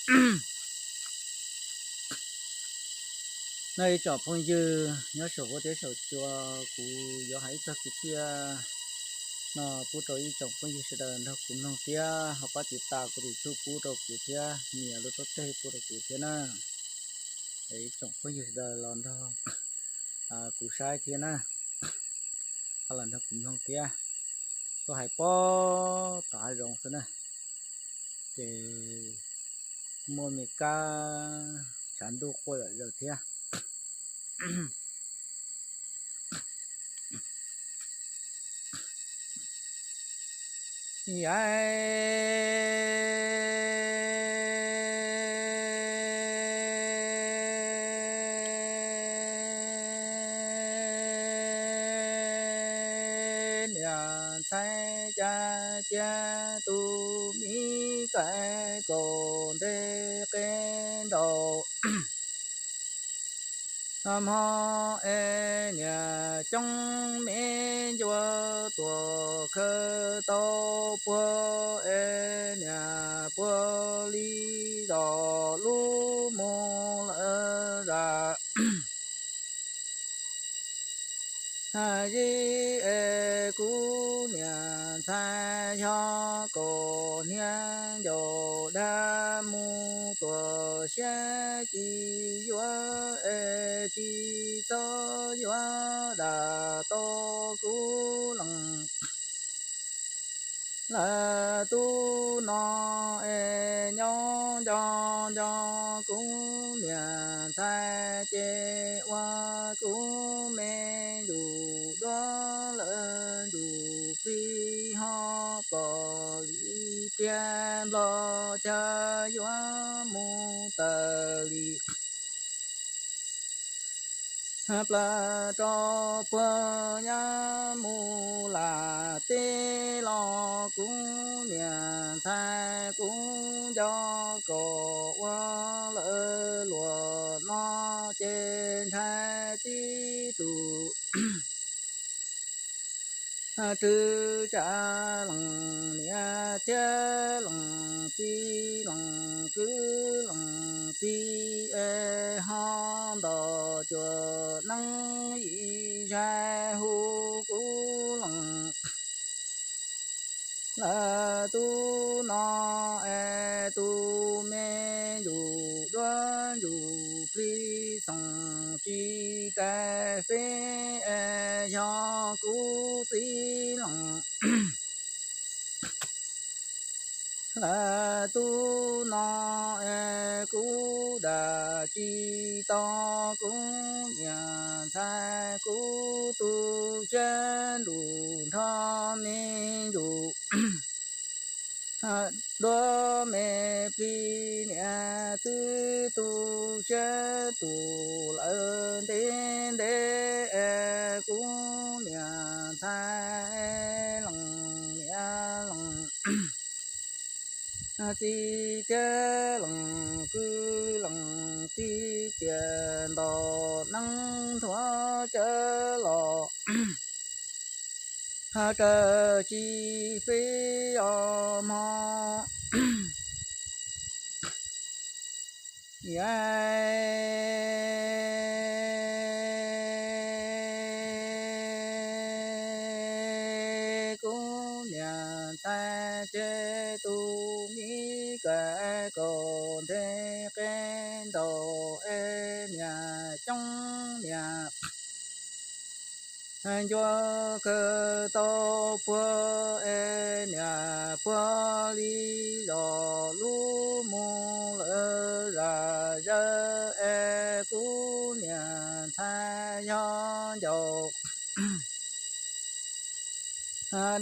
No ib tsoom phooj ywg nyob saum huab tiab saum cua, kuv yuav hais ib txog kwv txhiaj no pub rau ib tsoom phooj ywg sawv daws nrog kuv mloog thiab ho pab tiv tas kuv tus YouTube pub rau kuv thiab nias lub taub teg pub rau kuv thiab na. Es ib tsoom phooj ywg sawv daws los nrog kuv saib thiab na, ho los nrog kuv mloog thiab. Tuaj hais puag tom hav zoov xwb na, ces muaj me kab tshav ntuj quaj zom zaws thiab. Niam ntxhais cas cia tus me kais kaum ntej qe nraud. Hmo es niam coob me ncua tuam khaws tau puag es niam puag li zos lub mus lawm zam. Yij es kuv niam ntxhais xyov kaum hniav ncaus dag mus tuam siab tsis yuav es tsis txhob yuav dam tau kuv lees. Lawv tub no es nyob nco nco kuv niam ntxhais ces ua kuv me ntsuj duab lawv ntsuj plig ho pom li pliag nplog chaw yuav mus tawm li plaws rau puag nyab mus lam teb los kuv niam ntxhais kuv nco kom ua lawv luam no ces ntshai tib tug rwg tsa lees niam thiab lees txiv lees kwv lees tij es ho ntom cuam neeb yim zais hu kuv lees. Lawv tub no es tus me ntsuj duab ntsuj plig xoom tsis rais feb es yog kuv txiv lees. Lawv tub no es kuv dam tsis tau kuv niam ntxhais kuv tu siab nruj nrho me ntsuj duab me plig niam twb tu siab tus lawm ntev ntev es kuv niam ntxhais lees niam lees txiv thiab lees kwv lees tij tiam ntom neeb nthuav cawv los raws tsis fib os mog. Kuv niam ntxhais ces tus me kais kaum ntej qe nraud es niam coob niam ncua khaws tau puag es niam puag li zos lub mus lawm zam zawg es kuv niam ntxhais yog ncaus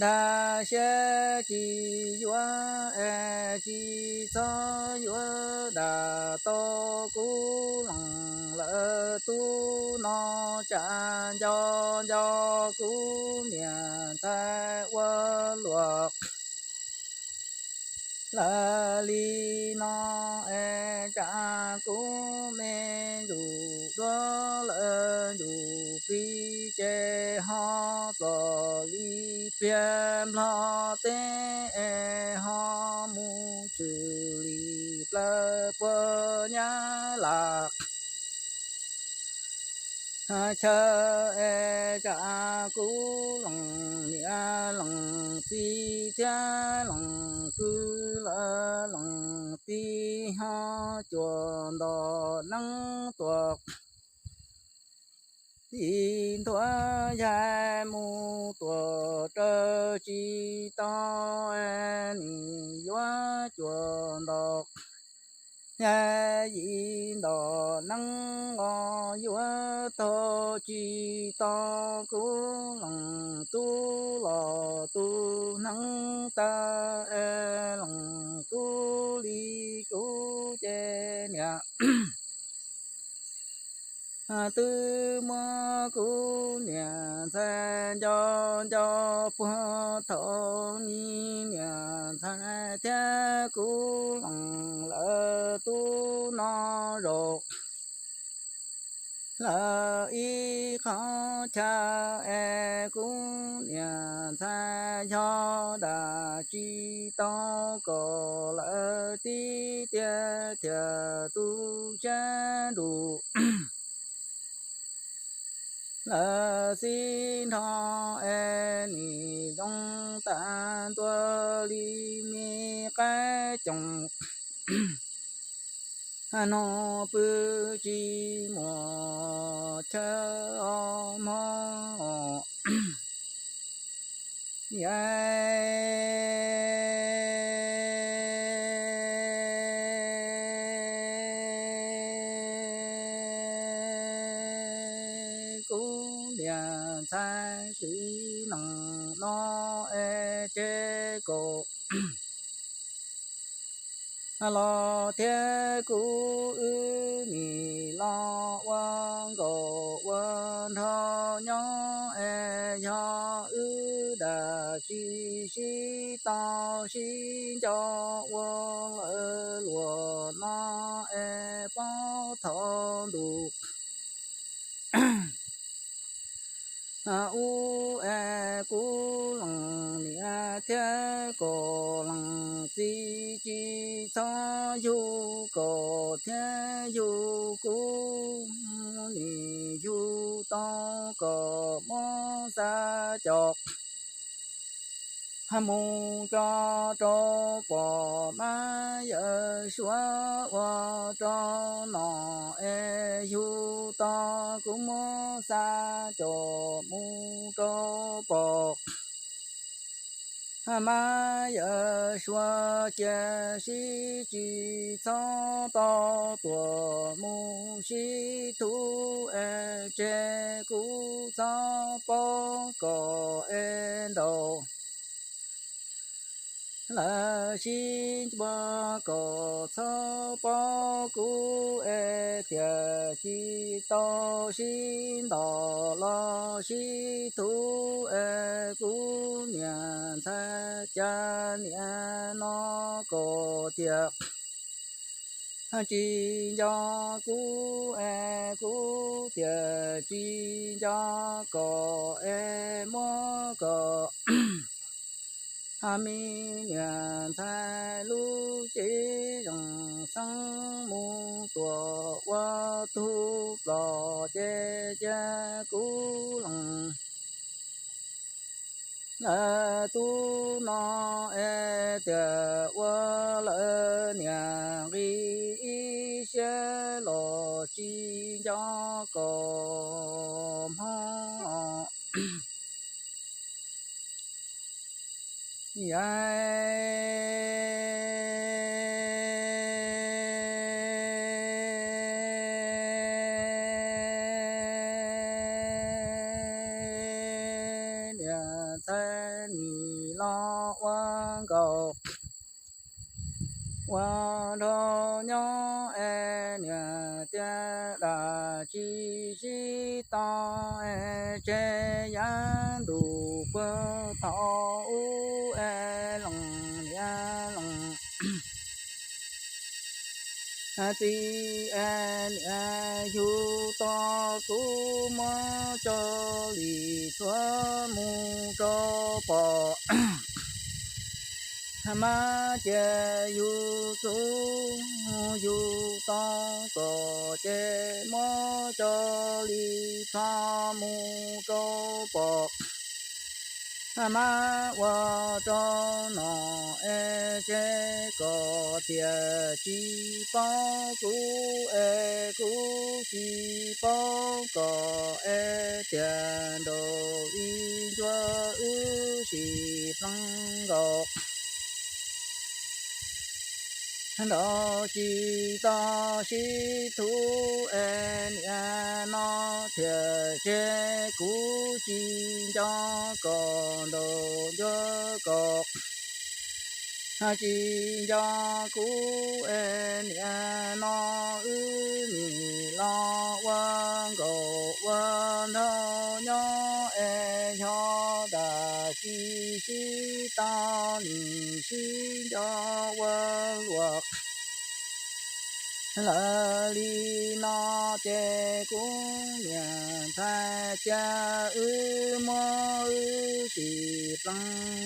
dag siab tsis yuav es tsis txhob yuav dam tau kuv lees. Lawv tub no tsam nco nco kuv niam ntxhais ua luam lawm li no es tsam kuv me ntsuj duab lawv ntsuj plig ces ho pom li pliag nplog teb es ho mus txwm li plaws puag nyab laj chaw es tsam kuv lees niam lees txiv thiab lees kwv lawv lees tij ho cuam ntom neeb tuam yim ntuav yaig mus tuam raws tsis tau, nim yuav cuam ntom yaig yim ntom neeb os, yuav taug tsis tau kuv lees tub los tus hneev tawg es lees tub li kuv ces niam twb muab kuv niam ntxhais nco nco puag thaum me niam ntxhais thiab kuv lees lawv tub no zaum lawm ib qhov chaw es kuv niam ntxhais yog dam tsis tau kom lawv tib tiag thiaj tu siab nrus lawv xib nrho es nim zoo tas ntua li me qaib coom no pw tsis muaj chaw os mog. Yaig kuv niam ntxhais sim neej no es tseg kaum los thiab kuv wb nim los ua nkauj ua nraug nyob es yog wb dam tsis sib tau sib nco ua lawv luag no es pob thaum ntuj ub es kuv lees niam thiab kuv lees txiv tsis txhob yug kuv thiab yug kuv, nim yug tau kom muab xa cov mus tso rau pom, mas yawm suav ua rau nom es yug tau kuv muab xa cov mus rau pom. Mas yawm suav cia sib tsis txhob tau tuam mus sib tub es tseg kuv txhob paub kom es nraum lawv sib ncuab kom txhob paub kuv es tiam tsis tau sib ntaus los sib tub es kuv niam ntxhais cas niam no kom tiam tsis nco kuv es kuv tiam tsis nco kom es muab kom me niam ntxhais lub cev zoo xeeb mus tuam ua tug plom ces cia kuv lees lawv tub no es tiam ua lawv niam nqis ib siab los tsis nco kom hmob. Yaig niam ntxhais nim los ua nkauj ua nraug nyob es niam tias dam tsis sib tau es tseg yav ntuj puag thaum ub es lees niam lees txiv es niam yug tau kuv muab tso li txhua mus rau pom, mas cia yug txhua yug tau kom ces muab cov li txhob mus rau pom. Mab ua rau nom es tseg kom tias tsis paub kuv es kuv tsis paub kom es tias nraum li ntsuag wb sim pleev nkaus. Nraug tsis tau sib thub es niam no thiaj tseg kuv tsis nco kom nraug ntsuag kom tsis nco kuv es niam no wb nim los ua nkaum ua nraug nyob es xyov tas tsis sib tau nim sib nco ua luaj. Lawm li no ces kuv niam ntxhais cia wb muab wb sim pleev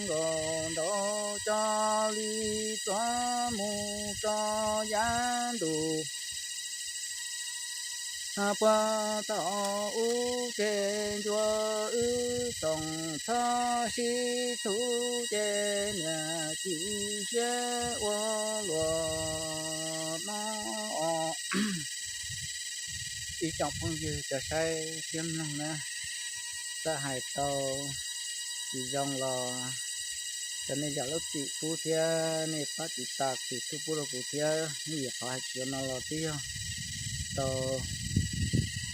nkaus nraug cov li txuas mus rau yav ntuj. Puag thaum ub ces ntsuag wb xoom txhob sib thub ces niam chim siab ua luaj no os. Ib tsoom phooj ywg cov saib thiab mloog na, txawm hais tau tsis zoo los thov nej zam lub txim pub thiab nej pab tiv tas tiv tub pub rau kuv thiab. Nej yuav qhov hais tsis zoo no los twb yog tau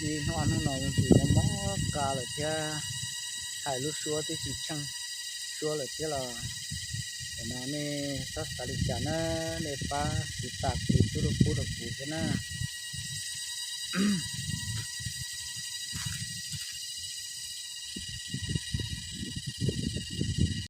ib hnub ob hnub no tsis mob mob qa lawm thiab, hais lub suab twb tsis tsheej suab lawm thiab los, no nej txhob xav li cas na, nej pab tiv tas tiv tub rau pub rau kuv thiab na.